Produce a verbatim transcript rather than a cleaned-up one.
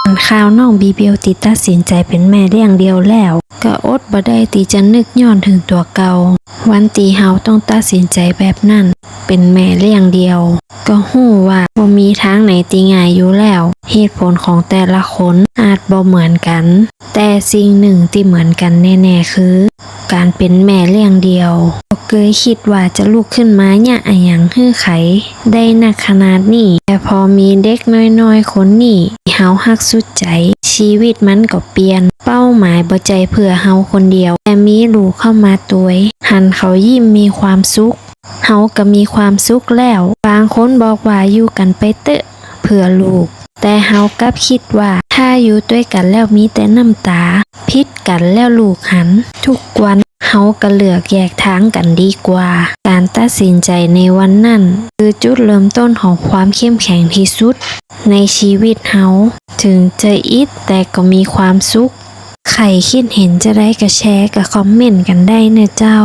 หันข่าวน้องบีเบลตี้ตัดสินใจ๋เป๋นแม่เลี้ยงเดี่ยวแล้ว ก็อดบ่ได้ตี้จะนึกย้อนเถิงตั๋วเก่า วันตี้เฮาต้องตัดสินใจ๋แบบนั้น เป๋นแม่เลี้ยงเดี่ยว ก็ฮู้ว่าบ่มีตางไหนตี้ง่ายอยู่แล้ว เหตุผลของแต่ละคนอาจบ่เหมือนกั๋น แต่สิ่งนึ่งตี้เหมือนกั๋นแน่ๆ คือ ก๋านเป๋นแม่เลี้ยงเดี่ยว บ่เกยกึ๊ดว่าจะลุกขึ้นมาเยียะอะหยังหื้อใผได้นักขนาดนี้ แต่พอมีเด็กน้อยๆ คนนี้ตี้เฮาฮักสุดใจ๋ ชีวิตมันก็เปลี่ยน เป้าหมายบ่ใจ้เปื้อเฮาคนเดียว แต่มีลูกเข้ามาตวย หันเขายิ้มมีความสุข เฮาก็มีความสุขแล้ว บางคนบอกว่าอยู่กั๋นไปเต๊อะ เปื้อลูก แต่เฮากลับกึ๊ดว่า ถ้าอยู่ตวยกั๋นแล้วมีแต่น้ำต๋า ผิดกั๋นแล้วลูกหัน ทุกวันเฮาก็เลือกแยกตางกั๋นดีกว่า ก๋านตัดสินใจ๋ในวันนั้น คือจุดเริ่มต้นของความเข้มแข็งตี้สุดในชีวิตเฮา เถิงจะอิดแต่ก็มีความสุข ใผกึ๊ดหันจาใดก็แชร์กับคอมเมนต์กั๋นได้เน่อเจ้า